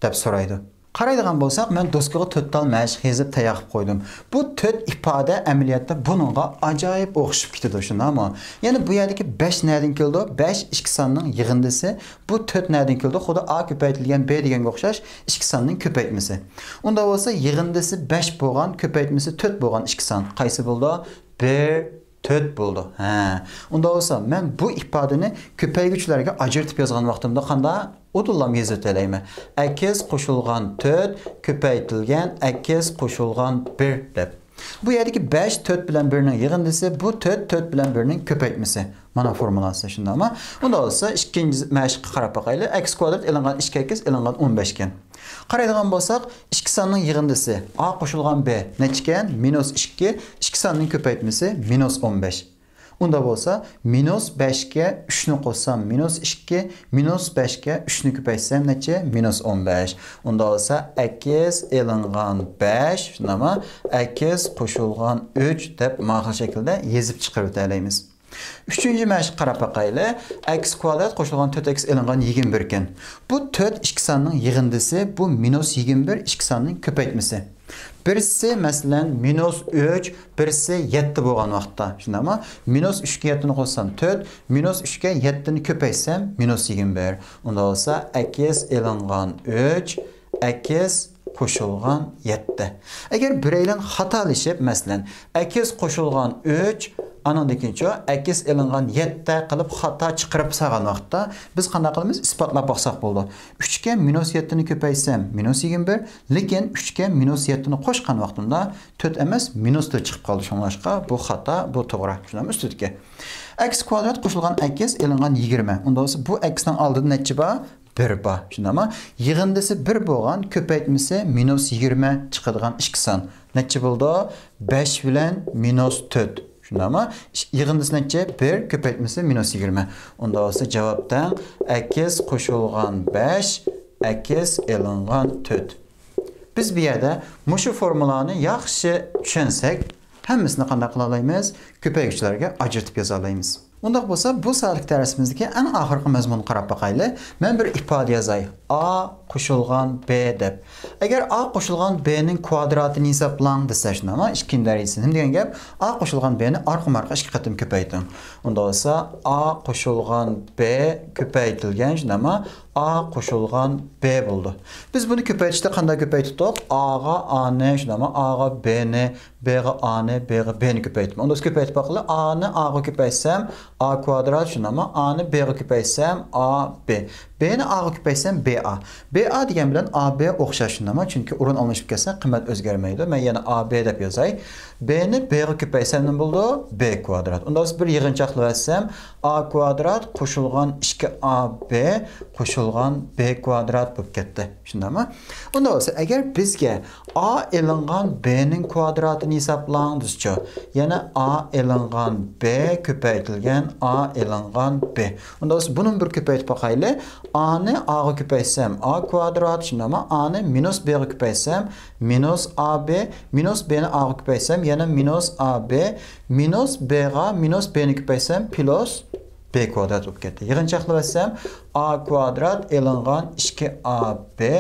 دەپ سورايدۇ. قارايدىغان بولساق، مەن دوسكىغا تۆت تال مەشىق يېزىپ تەييار قىلىپ قويدۇم. بۇ تۆت ئىپادە ئەمەلىيەتتە بۇنىڭغا ئاجايىپ ئوخشىشىپ كېتىدۇ، شۇنداقمۇ؟ يەنى بۇ يەردىكى بەش نەدىن كېلىدۇ؟ بەش ئىككى ساننىڭ يىغىندىسى. بۇ تۆت نەدىن كېلىدۇ؟ خۇددى ئا كۆپەيتىلگەن بى دېگەنگە ئوخشاش، ئىككى ساننىڭ كۆپەيتمىسى. ئۇنداق بولسا، يىغىندىسى بەش بولغان، كۆپەيتمىسى تۆت بولغان ئىككى سان قايسى بولىدۇ؟ بىر، تۆت بولىدۇ. ھە. ئۇنداق بولسا، مەن بۇ ئىپادىنى كۆپەيگۈچىلەرگە ئاجرىتىپ يازغان ۋاقتىمدا قانداق؟ ئۇدۇللام يېزىۋېتەلەيمەن. ئەكس قوشۇلغان تۆت كۆپەيتىلگەن ئەكس قوشۇلغان بىر دەپ. بۇ يەردىكى بەش تۆت بىلەن بىرنىڭ يىغىندىسى، بۇ تۆت تۆت بىلەن بىرنىڭ كۆپەيتمىسى. مانا فورمۇلاسى، شۇنداقمۇ؟ ئۇنداق بولسا، ئىككىنچى مەشىققە قاراپ باقايلى. ئەكس كۋادرات ئېلىنغان ئىككى ئەكس ئېلىنغان ئون بەش ئىكەن. قارايدىغان بولساق، ئىككى ساننىڭ يىغىندىسى ئا قوشۇلغان بى نەچچىكەن؟ مىنۇس ئىككى. ئىككى ساننىڭ كۆپەيتمىسى مىنۇس ئون بەش. ئۇنداق بولسا، مىنۇس بەشكە ئۈچنى قوشسام، مىنۇس ئىككى، مىنۇس بەشكە ئۈچنى كۆپەيتسەم نەچچە؟ مىنۇس ئون بەش. ئۇنداق بولسا، ئەكس ئېلىنغان بەش، شۇنداقمۇ؟ ئەكس قوشۇلغان ئۈچ دەپ مانا شۇ شەكىلدە يېزىپ چىقىرىۋېتەلەيمىز. ئۈچىنچى مەشىققە قاراپ باقايلى. ئەكس كۋادرات قوشۇلغان تۆت ئەكس ئېلىنغان يىگىرمە بىر ئىكەن. بۇ تۆت ئىككى ساننىڭ يىغىندىسى، بۇ مىنۇس يىگىرمە بىر ئىككى ساننىڭ كۆپەيتمىسى. بىرسى، مەسىلەن، مىنۇس ئۈچ، بىرسى يەتتە بولغان ۋاقىتتا، شۇنداقمۇ؟ مىنۇس ئۈچكە يەتتىنى قوشسام تۆت، مىنۇس ئۈچكە يەتتىنى كۆپەيتسەم مىنۇس يىگىرمە بىر. ئۇنداق بولسا، ئەكس ئېلىنغان ئۈچ، ئەكس قوشۇلغان يەتتە. ئەگەر بىرەيلەن خاتالىشىپ، مەسىلەن، ئەكس قوشۇلغان ئۈچ، ئانىڭدىن كېيىنچۇ ئەكس ئېلىنغان يەتتە قىلىپ خاتا چىقىرىپ سالغان ۋاقىتتا، بىز قانداق قىلىمىز؟ ئىسپاتلاپ باقساق بولىدۇ. ئۈچكە مىنۇس يەتتىنى كۆپەيتسەم، مىنۇس يىگىرمە بىر، لېكىن ئۈچكە مىنۇس يەتتىنى قوشقان ۋاقتىمدا تۆت ئەمەس، مىنۇس تۆت چىقىپ قالدى. شۇڭلاشقا بۇ خاتا، بۇ توغرا. شۇنداقمۇ؟ ئۈستىدىكى ئەكس كۋادرات قوشۇلغان ئەكس ئېلىنغان يىگىرمە. ئۇنداق بولسا، بۇ ئەكسنىڭ ئالدىدا نەچچە بار؟ بىر بار، شۇنداقمۇ؟ يىغىندىسى بىر بولغان، كۆپەيتمىسى مىنۇس يىگىرمە چىقىدىغان ئىككى سان نەچچە بولىدۇ؟ بەش بىلەن مىنۇس تۆت، شۇنداقمۇ؟ يىغىندىسى نەچچە؟ بىر، كۆپەيتمىسى مىنۇس يىگىرمە. ئۇنداق بولسا، جاۋاب تەڭ ئەكس قوشۇلغان بەش، ئەكس ئېلىنغان تۆت. بىز بۇ يەردە مۇشۇ فورمۇلانى ياخشى چۈشەنسەك، ھەممىسىنى قانداق قىلالايمىز؟ كۆپەيگۈچىلەرگە ئاجرىتىپ يازالايمىز. ئۇنداق بولسا، بۇ سائەتلىك دەرسىمىزدىكى ئەڭ ئاخىرقى مەزمۇنغا قاراپ باقايلى. مەن بىر ئىپادە يازاي. ئا قوشۇلغان بى دەپ. ئەگەر ئا قوشۇلغان بىنىڭ كۋادراتىنى ھېسابلاڭ دېسە، شۇنداقمۇ؟ ئىككىنچى دەرىجىسى نېمە دېگەن گەپ؟ ئا قوشۇلغان بىنى ئارقىمۇ ئارقا ئىككى قېتىم كۆپەيتىڭ. ئۇنداق بولسا، ئا قوشۇلغان بى كۆپەيتىلگەن، شۇنداقمۇ؟ ئا قوشۇلغان بى بولىدۇ. بىز بۇنى كۆپەيتىشتە قانداق كۆپەيتتۇق؟ ئاغا ئانى، شۇنداقمۇ؟ ئاغا بىنى، بىغا ئانى، بىغا بىنى كۆپەيتتىم. ئۇنداق كۆپەيتىپ باققىلى، ئانى ئاغا كۆپەيتسەم، ئا كۋادرات، شۇنداقمۇ؟ ئانى بىغا كۆپەيتسەم، ئا بى. بىنى ئاغا كۆپەيتسەم، بى ئا. بى ئا دېگەن بىلەن ئا بى ئوخشاش، شۇنداقمۇ؟ چۈنكى ئورۇن ئالمىشىپ كەتسە، قىممەت ئۆزگەرمەيدۇ. مەن يەنە ئا بى دەپ يازاي. بىنى بىغا كۆپەيتسەم نېمە بولىدۇ؟ بى كۋادرات. ئۇنداق بولسا، بىر يىغىنچاقلىۋەتسەم، ئا كۋادرات قوشۇلغان ئىككى ئا بى قوشۇلغان بى كۋادرات بولۇپ كەتتى. شۇنداقمۇ؟ ئۇنداق بولسا، ئەگەر بىزگە ئا ئېلىنغان بىنىڭ كۋادراتىنى ھېسابلاڭ دېسىچۇ؟ يەنە ئا ئېلىنغان بى كۆپەيتىلگەن ئا ئېلىنغان بى. ئۇنداق بولسا، بۇنىمۇ بىر كۆپەيتىپ باقايلى. ئانى ئاغا كۆپەيتسەم، ئا كۋادرات، شۇنداقمۇ؟ ئانى مىنۇس بىغا كۆپەيتسەم، مىنۇس ئا بى، مىنۇس بىنى ئاغا كۆپەيتسەم، يەنە مىنۇس ئا بى، مىنۇس بىغا مىنۇس بىنى كۆپەيتسەم، پلۇس بى كۋادرات بولۇپ كەتتى. يىغىنچاقلىۋەتسەم، ئا كۋادرات ئېلىنغان ئىككى ئا بى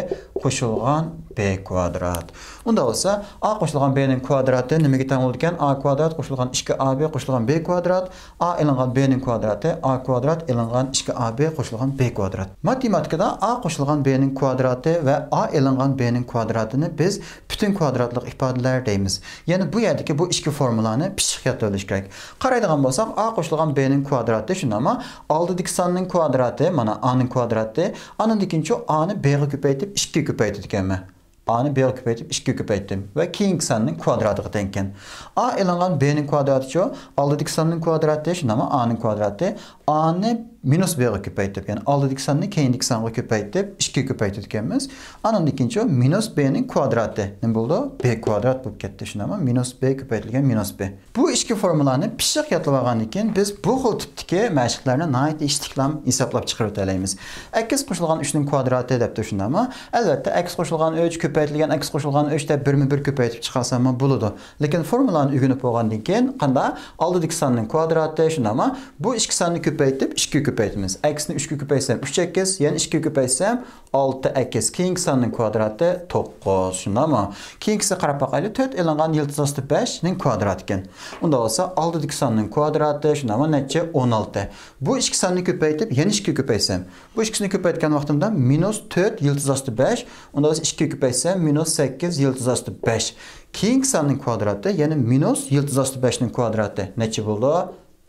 قوشۇلغان بى كۋادرات. ئۇنداق بولسا، ئا قوشۇلغان بىنىڭ كۋادراتى نېمىگە تەڭ بولىدىكەن؟ ئا كۋادرات قوشۇلغان ئىككى ئا بى قوشۇلغان بى كۋادرات، ئا ئېلىنغان بىنىڭ كۋادراتى، ئا كۋادرات ئېلىنغان ئىككى ئا بى قوشۇلغان بى كۋادرات. ماتېماتىكىدا ئا قوشۇلغان بىنىڭ كۋادراتى ۋە ئا ئېلىنغان بىنىڭ كۋادراتىنى بىز پۈتۈن كۋادراتلىق ئىپادىلەر دەيمىز. يەنى بۇ يەردىكى بۇ ئىككى فورمۇلانى پىششىق يادلاۋېلىش كېرەك. قارايدىغان بولساق، ئا قوشۇلغان بىنىڭ كۋادراتى، شۇنداقمۇ؟ ئالدىدىكى ساننىڭ كۋادراتى، مانا، ئانىڭ كۋادراتى. ئانىڭدىن كېيىنچۇ ئانى بىغا كۆپەيتىپ، ئىككىگە كۆپەيتىدىكەنمەن. ئانى بىغا كۆپەيتىپ، ئىككىگە كۆپەيتتىم ۋە كېيىنكى ساننىڭ كۋادراتىغا تەڭكەن. ئا ئېلىنغان بىنىڭ كۋادراتىچۇ؟ ئالدىدىكى ساننىڭ كۋادراتى، شۇنداقمۇ؟ ئانىڭ كۋادراتى. ئانى مىنۇس بغا كۆپەيتىپ، يەنى ئالدىدىكى ساننى كېيىندىكى سانغا كۆپەيتىپ، ئىككىگە كۆپەيتىدىكەنمىز. ئاندىن كېيىن شۇ مىنۇس بنىڭ كۋادراتى نېمە بولىدۇ؟ ب كۋادرات بولۇپ كەتتى، شۇنداقمۇ؟ مىنۇس ب كۆپەيتىلگەن مىنۇس ب. بۇ ئىككى فورمۇلانى پىششىق يادلاپ ئالغاندىن كېيىن، بىز بۇ خىل تىپتىكى مەشىقلەرنى ناھايىتى ئىشلىكلا ھېسابلاپ چىقىرىۋېتەلەيمىز. ئەكس قوشۇلغان ئۈچنىڭ كۋادراتى دەپتۇ، شۇنداقمۇ؟ ئەلۋەتتە، ئەكس قوشۇلغان ئۈچ كۆپەيتىلگەن ئەكس قوشۇلغان ئۈچ دەپ بىرمۇ بىر كۆپەيتىپ چىقارساممۇ بولىدۇ. لېكىن فورمۇلانى ئۆگىنىپ بولغاندىن كېيىن قانداق؟ ئالدىدىكى ساننىڭ كۋادراتى، شۇنداقمۇ؟ بۇ ئىككى ساننى كۆپەيتىپ، ئىككىگە كۆپەيتىمىز. ئەكسنى ئۈچكە كۆپەيتسەم، ئۈچ ئەكس، يەنە ئىككىگە كۆپەيتسەم، ئالتە ئەكس. كېيىنكى ساننىڭ كۋادراتى توققۇز، شۇنداقمۇ؟ كېيىنكىسىگە قاراپ باقايلى. تۆت ئېلىنغان يىلتىز ئاستى بەشنىڭ كۋادراتى ئىكەن. ئۇنداق بولسا، ئالدىدىكى ساننىڭ كۋادراتى، شۇنداقمۇ؟ نەچچە؟ ئون ئالتە. بۇ ئىككى ساننى كۆپەيتىپ، يەنە ئىككىگە كۆپەيتسەم، بۇ ئىككىسىنى كۆپەيتكەن ۋاقتىمدا مىنۇس تۆت يىلتىز ئاستى بەش، ئۇنداق بولسا ئىككىگە كۆپەيتسەم، مىنۇس سەككىز يىلتىز ئاستى بەش. كېيىنكى ساننىڭ كۋادراتى، يەنى مىنۇس يىلتىز ئاستى بەشنىڭ كۋادراتى نەچچە بولىدۇ؟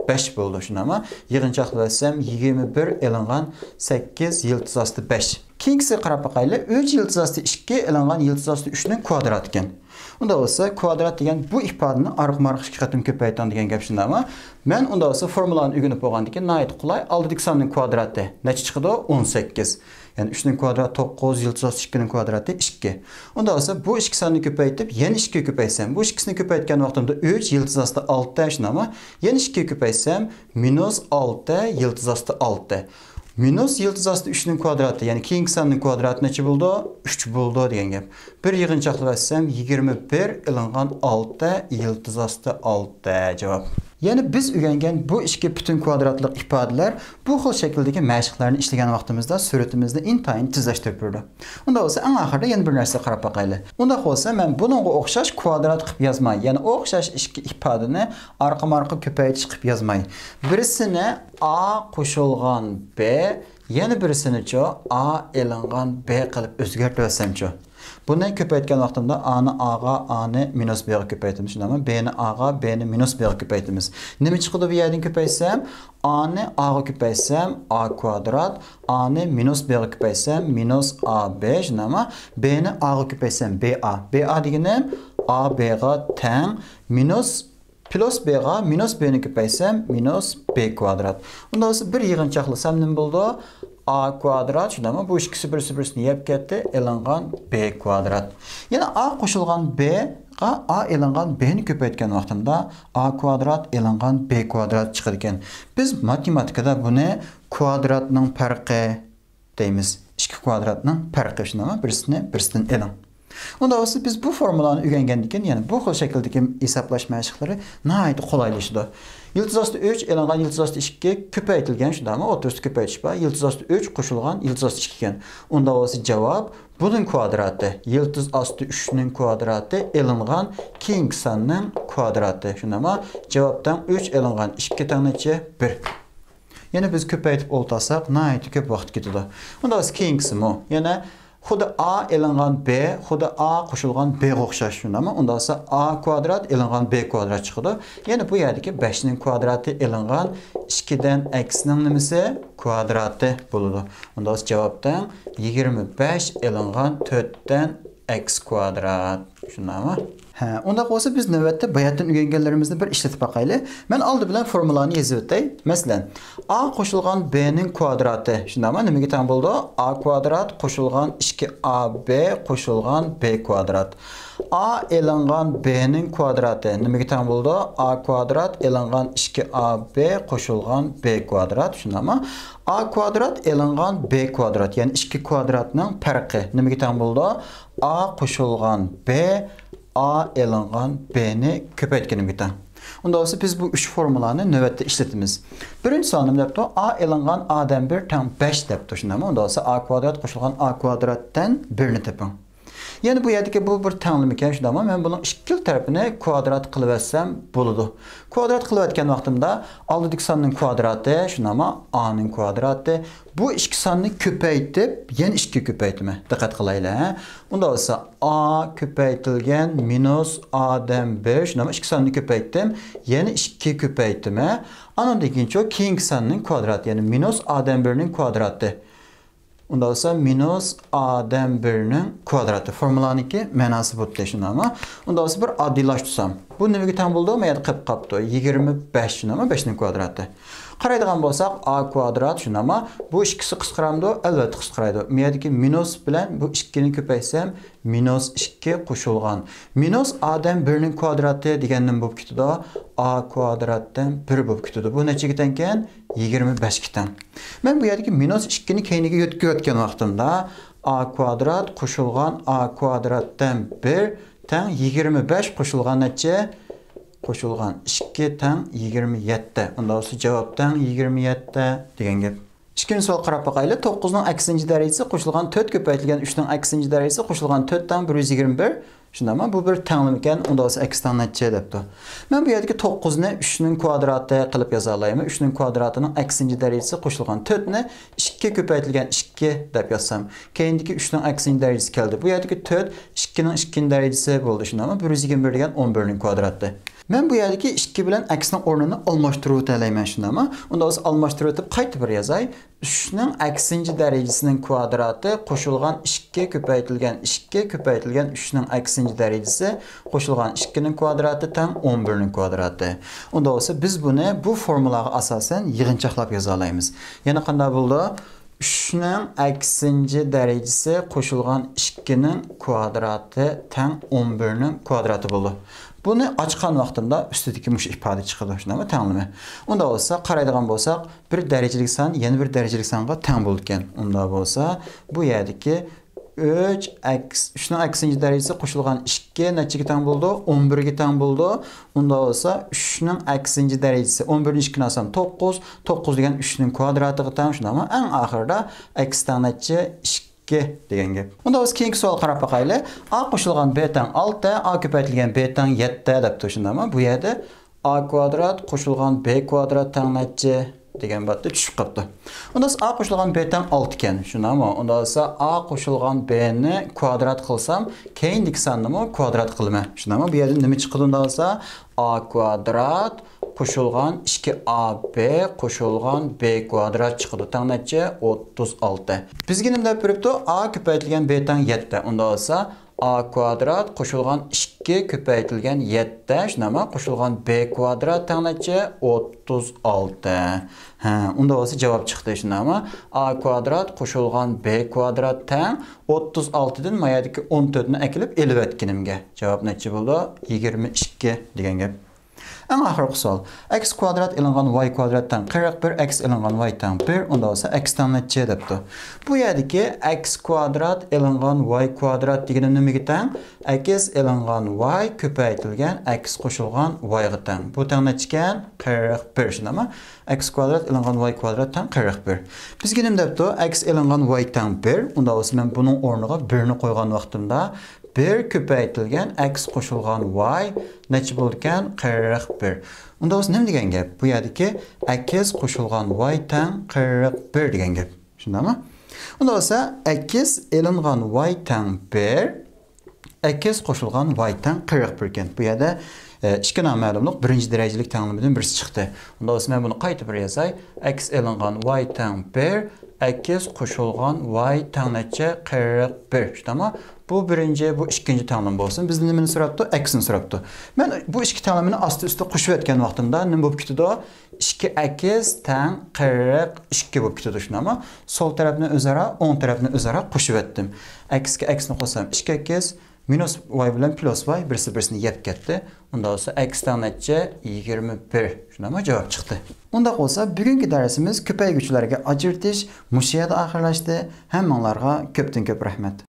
بەش بولىدۇ، شۇنداقمۇ؟ يىغىنچاقلاپ ئەتسەم، يىگىرمە بىر ئېلىنغان سەككىز يىلتىز ئاستى بەش. كېيىنكىسىگە قاراپ باقايلى. ئۈچ يىلتىز ئاستى ئىككى ئېلىنغان يىلتىز ئاستى ئۈچنىڭ كۋادراتى ئىكەن. ئۇنداق بولسا، كۋادرات دېگەن بۇ ئىپادىنى ئارقىمۇ ئارقا ئىككى قېتىم كۆپەيتىڭ دېگەن گەپ، شۇنداقمۇ؟ مەن ئۇنداق بولسا فورمۇلانى ئۆگىنىپ بولغاندىن كېيىن ناھايىتى قولاي. ئالدىدىكى ساننىڭ كۋادراتى نەچچە چىقىدۇ؟ ئون سەككىز. يەنى ئۈچنىڭ كۋادراتى توققۇز، يىلتىز ئاستى ئىككىنىڭ كۋادراتى ئىككى. ئۇنداق بولسا، بۇ ئىككى ساننى كۆپەيتىپ، يەنە ئىككىگە كۆپەيتسەم، بۇ ئىككىسىنى كۆپەيتكەن ۋاقتىمدا ئۈچ يىلتىز ئاستى ئالتە، شۇنداقمۇ؟ يەنە ئىككىگە كۆپەيتسەم، مىنۇس ئالتە يىلتىز ئاستى ئالتە. مىنۇس يىلتىز ئاستى ئۈچنىڭ كۋادراتى، يەنى كېيىنكى ساننىڭ كۋادراتى نەچچە بولىدۇ؟ ئۈچ بولىدۇ دېگەن گەپ. بىر يىغىنچاقلاپ ئەتسەم، يىگىرمە بىر ئېلىنغان ئالتە يىلتىز ئاستى ئالتە جاۋاب. يەنى بىز ئۆگەنگەن بۇ ئىككى پۈتۈن كۋادراتلىق ئىپادىلەر بۇ خىل شەكىلدىكى مەشىقلەرنى ئىشلىگەن ۋاقتىمىزدا سۈرىتىمىزنى ئىنتايىن تېزلەشتۈرۈپ بېرىدۇ. ئۇنداق بولسا، ئەڭ ئاخىرىدا يەنە بىر نەرسىگە قاراپ باقايلى. ئۇنداق بولسا، مەن بۇنىڭغا ئوخشاش كۋادرات قىلىپ يازماي، يەنى ئوخشاش ئىككى ئىپادىنى ئارقىمۇ ئارقا كۆپەيتىش قىلىپ يازماي. بىرسىنى ئا قوشۇلغان ب، يەنە بىرسىنىچۇ ئا ئېلىنغان ب قىلىپ ئۆزگەرتىۋەتسەمچۇ؟ بۇنى كۆپەيتكەن ۋاقتىمدا ئانى ئاغا، ئانى مىنۇس بغا كۆپەيتىمىز، شۇنداقمۇ؟ بنى ئاغا، بنى مىنۇس بغا كۆپەيتىمىز. نېمە چىقىدۇ بۇ يەردىن كۆپەيتسەم؟ ئانى ئاغا كۆپەيتسەم، ئا كۋادرات، ئانى مىنۇس بغا كۆپەيتسەم، مىنۇس ئا ب، شۇنداقمۇ؟ بنى ئاغا كۆپەيتسەم، ب ئا. ب ئا دېگىنىم ئا بغا تەڭ، مىنۇس پلۇس بغا مىنۇس بنى كۆپەيتسەم، مىنۇس ب كۋادرات. ئۇنداق بولسا، بىر يىغىنچاقلىسام نېمە بولىدۇ؟ ئا كۋادرات، شۇنداقمۇ؟ بۇ ئىككىسى بىرسى بىرسىنى يەپ كەتتى، ئېلىنغان ب كۋادرات. يەنە ئا قوشۇلغان بغا ئا ئېلىنغان بنى كۆپەيتكەن ۋاقتىمدا ئا كۋادرات ئېلىنغان ب كۋادرات چىقىدىكەن. بىز ماتېماتىكىدا بۇنى كۋادراتنىڭ پەرقى دەيمىز. ئىككى كۋادراتنىڭ پەرقى، شۇنداقمۇ؟ بىرسىنى بىرسىدىن ئېلىڭ. ئۇنداق بولسا، بىز بۇ فورمۇلانى ئۆگەنگەندىن كېيىن، يەنى بۇ خىل شەكىلدىكى ھېسابلاش مەشىقلىرى ناھايىتى قولايلىشىدۇ. يىلتىز ئاستى ئۈچ ئېلىنغان يىلتىز ئاستى ئىككى كۆپەيتىلگەن، شۇنداقمۇ؟ ئوتتۇرىسىدا كۆپەيتىش بار. يىلتىز ئاستى ئۈچ قوشۇلغان يىلتىز ئاستى ئىككى ئىكەن. ئۇنداق بولسا، جاۋاب بۇنىڭ كۋادراتى، يىلتىز ئاستى ئۈچنىڭ كۋادراتى ئېلىنغان كېيىنكى ساننىڭ كۋادراتى. شۇنداقمۇ؟ جاۋاب تەڭ ئۈچ ئېلىنغان ئىككى تەڭ نەچچە؟ بىر. يەنە بىز كۆپەيتىپ ئولتۇرساق، ناھايىتى كۆپ ۋاقىت كېتىدۇ. ئۇنداق بولسا كېيىنكىسىمۇ، يەنە خۇددى ئا ئېلىنغان ب، خۇددى ئا قوشۇلغان بغا ئوخشاش، شۇنداقمۇ؟ ئۇنداق بولسا، ئا كۋادرات ئېلىنغان ب كۋادرات چىقىدۇ. يەنە بۇ يەردىكى بەشنىڭ كۋادراتى ئېلىنغان ئىككىدىن ئەكسنىڭ نېمىسى؟ كۋادراتى بولىدۇ. ئۇنداق بولسا، جاۋاب تەڭ يىگىرمە بەش ئېلىنغان تۆتتىن ئەكس كۋادرات. شۇنداقمۇ؟ ھە، ئۇنداق بولسا، بىز نۆۋەتتە باياتىن ئۆگەنگەنلىرىمىزنى بىر ئىشلىتىپ باقايلى. مەن ئالدى بىلەن فورمۇلانى يېزىۋېتەي. مەسىلەن، ئا قوشۇلغان بنىڭ كۋادراتى، شۇنداقمۇ؟ نېمىگە تەڭ بولىدۇ؟ ئا كۋادرات قوشۇلغان ئىككى ئا ب قوشۇلغان ب كۋادرات. ئا ئېلىنغان بنىڭ كۋادراتى نېمىگە تەڭ بولىدۇ؟ ئا كۋادرات ئېلىنغان ئىككى ئا ب قوشۇلغان ب كۋادرات، شۇنداقمۇ؟ ئا كۋادرات ئېلىنغان ب كۋادرات، يەنى ئىككى كۋادراتنىڭ پەرقى نېمىگە تەڭ بولىدۇ؟ ئا قوشۇلغان ب، ئا ئېلىنغان بنى كۆپەيتكىنىمگە تەڭ. ئۇنداق بولسا، بىز بۇ ئۈچ فورمۇلانى نۆۋەتتە ئىشلىتىمىز. بىرىنچى سوئال نېمە دەپتۇ؟ ئا ئېلىنغان ئادىن بىر تەڭ بەش دەپتۇ، شۇنداقمۇ؟ ئۇنداق بولسا، ئا كۋادرات قوشۇلغان ئا كۋادراتتىن بىرنى تېپىڭ. يەنى بۇ يەردىكى بۇ بىر تەڭلىمىكەن، شۇنداقمۇ؟ مەن بۇنىڭ ئىككىلا تەرىپىنى كۋادرات قىلىۋەتسەم بولىدۇ. كۋادرات قىلىۋەتكەن ۋاقتىمدا ئالدىدىكى ساننىڭ كۋادراتى، شۇنداقمۇ؟ ئانىڭ كۋادراتى. بۇ ئىككى ساننى كۆپەيتىپ، يەنە ئىككىگە كۆپەيتىمەن. دىققەت قىلايلى، ھە؟ ئۇنداق بولسا، ئا كۆپەيتىلگەن مىنۇس ئادىن بىر، شۇنداقمۇ؟ ئىككى ساننى كۆپەيتتىم، يەنە ئىككىگە كۆپەيتىمەن. ئانىڭدىن كېيىنچۇ كېيىنكى ساننىڭ كۋادراتى، يەنى مىنۇس ئادىن بىرنىڭ كۋادراتى. ئۇنداق بولسا مىنۇس ئا دەم بىرنىڭ كۋادراتى. فورمۇلانىڭكى مەناسى بۇتتى، شۇنداقمۇ؟ ئۇنداق بولسا بىر ئاددىيلاشتۇرسام، بۇ نېمىگە تەڭ بولىدۇ؟ ما يەردە قېلىپ قاپتۇ. يىگىرمە بەش، شۇنداقمۇ؟ بەشنىڭ كۋادراتى. قارايدىغان بولساق، ئا كۋادرات، شۇنداقمۇ؟ بۇ ئىككىسى قىسقىرامدۇ؟ ئەلۋەتتە قىسقىرايدۇ. ما يەردىكى مىنۇس بىلەن بۇ ئىككىنى كۆپەيتسەم، مىنۇس ئىككى قوشۇلغان مىنۇس ئا دەم بىرنىڭ كۋادراتى دېگەن نېمە بولۇپ كېتىدۇ؟ ئا كۋادراتتىن بىر بولۇپ كېتىدۇ. بۇ نەچچىگە تەڭكەن؟ يىگىرمە بەشكە تەڭ. مەن بۇ يەردىكى مىنۇس ئىككىنى كەينىگە يۆتكىۋەتكەن ۋاقتىمدا، ئا كۋادرات قوشۇلغان ئا كۋادراتتىن بىر تەڭ يىگىرمە بەش قوشۇلغان نەچچە؟ قوشۇلغان ئىككى تەڭ يىگىرمە يەتتە. ئۇنداق بولسا جاۋاب تەڭ يىگىرمە يەتتە دېگەن گەپ. ئىككىنچى سوئال قاراپ باقايلى. توققۇزنىڭ ئەكسىنچى دەرىجىسى قوشۇلغان تۆت كۆپەيتىلگەن ئۈچنىڭ ئەكسىنچى دەرىجىسى قوشۇلغان تۆت تەڭ بىر يۈز يىگىرمە بىر. شۇنداقمۇ؟ بۇ بىر تەڭلىمىكەن، ئۇنداق بولسا ئەكس تەڭ نەچچە دەپتۇ. مەن بۇ يەردىكى توققۇزنى ئۈچنىڭ كۋادراتى قىلىپ يازالايمەن. ئۈچنىڭ كۋادراتىنىڭ ئەكسىنچى دەرىجىسى قوشۇلغان تۆتنى ئىككى كۆپەيتىلگەن ئىككى دەپ يازسام، كەينىدىكى ئۈچنىڭ ئەكسىنچى دەرىجىسى كەلدى. بۇ يەردىكى تۆت ئىككىنىڭ ئىككىنچى دەرىجىسى بولدى، شۇنداقمۇ؟ بىر يۈز يىگىرمە بىر دېگەن ئون بىرنىڭ كۋادراتى. مەن بۇ يەردىكى ئىككى بىلەن ئەكسنىڭ ئورنىنى ئالماشتۇرۇۋېتەلەيمەن، شۇنداقمۇ؟ ئۇنداق بولسا ئالماشتۇرۇۋېتىپ قايتا بىر يازاي. ئۈچنىڭ ئەكسىنچى دەرىجىسىنىڭ كۋادراتى قوشۇلغان ئىككى كۆپەيتىلگەن ئىككى كۆپەيتىلگەن ئۈچنىڭ ئەكسىنچى دەرىجىسى قوشۇلغان ئىككىنىڭ كۋادراتى تەڭ ئون بىرنىڭ كۋادراتى. ئۇنداق بولسا بىز بۇنى بۇ فورمۇلىغا ئاساسەن يىغىنچاقلاپ يازالايمىز. يەنە قانداق بولىدۇ؟ ئۈچنىڭ ئەكسىنچى دەرىجىسى قوشۇلغان ئىككىنىڭ كۋادراتى تەڭ ئون بىرنىڭ كۋادراتى بولىدۇ. بۇنى ئاچقان ۋاقتىمدا ئۈستىدىكى مۇشۇ ئىپادە چىقىدۇ، شۇنداقمۇ؟ تەڭلىمە. ئۇنداق بولسا قارايدىغان بولساق، بىر دەرىجىلىك سان يەنە بىر دەرىجىلىك سانغا تەڭ بولىدىكەن. ئۇنداق بولسا بۇ يەردىكى ئۈچ ئەكس، ئۈچنىڭ ئەكسىنچى دەرىجىسى قوشۇلغان ئىككى نەچچىگە تەڭ بولىدۇ؟ ئون بىرگە تەڭ بولىدۇ. ئۇنداق بولسا ئۈچنىڭ ئەكسىنچى دەرىجىسى، ئون بىرنى ئىككىنى ئالسام توققۇز، توققۇز دېگەن ئۈچنىڭ كۋادراتىغا تەڭ، شۇنداقمۇ؟ ئەڭ ئاخىرىدا ئەكس تەڭ نەچچە؟ ئىككى دېگەن گەپ. ئۇنداق بولسا كېيىنكى سوئال قاراپ باقايلى. ئا قوشۇلغان بى تەڭ ئالتە، ئا كۆپەيتىلگەن بى تەڭ يەتتە دەپتۇ، شۇنداقمۇ؟ بۇ يەردە ئا كۋادرات قوشۇلغان بى كۋادرات تەڭ نەچچە دېگەن باتتا چۈشۈپ قاپتۇ. ئۇنداق بولسا ئا قوشۇلغان بى تەڭ ئالتە ئىكەن، شۇنداقمۇ؟ ئۇنداق بولسا ئا قوشۇلغان بىنى كۋادرات قىلسام، كېيىندىكى ساننىمۇ كۋادرات قىلىمەن، شۇنداقمۇ؟ بۇ يەردىن نېمە چىقىدۇ ئۇنداق بولسا؟ ئا كۋادرات قوشۇلغان ئىككى ئا بى قوشۇلغان بى كۋادرات چىقىدۇ. تەڭ نەچچە؟ ئوتتۇز ئالتە. بىزگە نېمە دەپ بېرىپتۇ؟ ئا كۆپەيتىلگەن بى تەڭ يەتتە. ئۇنداق بولسا، ئا كۋادرات قوشۇلغان ئىككى كۆپەيتىلگەن يەتتە، شۇنداقمۇ؟ قوشۇلغان بى كۋادرات تەڭ نەچچە؟ ئوتتۇز ئالتە. ھە، ئۇنداق بولسا جاۋاب چىقتى، شۇنداقمۇ؟ ئا كۋادرات قوشۇلغان بى كۋادرات تەڭ ئوتتۇز ئالتىدىن ما يەردىكى ئون تۆتنى ئەكېلىپ ئېلىۋەتكىنىمگە جاۋاب نەچچە بولىدۇ؟ يىگىرمە ئىككى دېگەن گەپ. ئەڭ ئاخىرقى سوئال. ئەكس كۋادرات ئېلىنغان ۋاي كۋادرات تەڭ قىرىق بىر، ئەكس ئېلىنغان ۋاي تەڭ بىر، ئۇنداق بولسا ئەكس تەڭ نەچچە دەپتۇ. بۇ يەردىكى ئەكس كۋادرات ئېلىنغان ۋاي كۋادرات دېگىنى نېمىگە تەڭ؟ ئەكس ئېلىنغان ۋاي كۆپەيتىلگەن ئەكس قوشۇلغان ۋايغا تەڭ. بۇ تەڭ نەچچىكەن؟ قىرىق بىر، شۇنداقمۇ؟ ئەكس كۋادرات ئېلىنغان ۋاي كۋادرات تەڭ قىرىق بىر. بىزگە نېمە دەپتۇ؟ ئەكس ئېلىنغان ۋاي تەڭ بىر. ئۇنداق بولسا مەن بۇنىڭ ئورنىغا بىرنى قويغان ۋاقتىمدا بىر كۆپەيتىلگەن ئەكس قوشۇلغان ۋاي نەچچە بولىدىكەن؟ قىرىق بىر. ئۇنداق بولسا نېمە دېگەن گەپ؟ بۇ يەردىكى ئەكس قوشۇلغان ۋاي تەڭ قىرىق بىر دېگەن گەپ. شۇنداقمۇ؟ ئۇنداق بولسا ئەكس ئېلىنغان ۋاي تەڭ بىر، ئەكس قوشۇلغان ۋاي تەڭ قىرىق بىر ئىكەن. بۇ يەردە، ئە، ئىككى نامەلۇملۇق بىرىنچى دەرىجىلىك تەڭلىمىدىن بىرسى چىقتى. ئۇنداق بولسا مەن بۇنى قايتا بىر يازاي. ئەكس ئېلىنغان ۋاي تەڭ بىر، ئەكس قوشۇلغان ۋاي تەڭ نەچچە؟ قىرىق بىر. شۇنداقمۇ؟ بۇ بىرىنچى، بۇ ئىككىنچى تەڭلىمە بولسۇن. بىزدىن نېمىنى سوراپتۇ؟ ئەكسنى سوراپتۇ. مەن بۇ ئىككى تەڭلىمىنى ئاستا ئۈستە قوشۇۋەتكەن ۋاقتىمدا نېمە بولۇپ كېتىدۇ؟ ئىككى ئەكس تەڭ قىرىق ئىككى بولۇپ كېتىدۇ، شۇنداقمۇ؟ سول تەرەپنى ئۆزئارا، ئوڭ تەرەپنى ئۆزئارا قوشۇۋەتتىم. ئەكسكە ئەكسنى قوشسام، ئىككى ئەكس، مىنۇس ۋاي بىلەن پلۇس ۋاي بىرسى بىرسىنى يەپ كەتتى. ئۇنداق بولسا ئەكس تەڭ نەچچە؟ يىگىرمە بىر. شۇنداقمۇ؟ جاۋاب چىقتى. ئۇنداق بولسا بۈگۈنكى دەرسىمىز كۆپەيگۈچلەرگە ئاجرىتىش مۇشۇ يەردە ئاخىرلاشتى. ھەممىڭلارغا كۆپتىن كۆپ رەھمەت.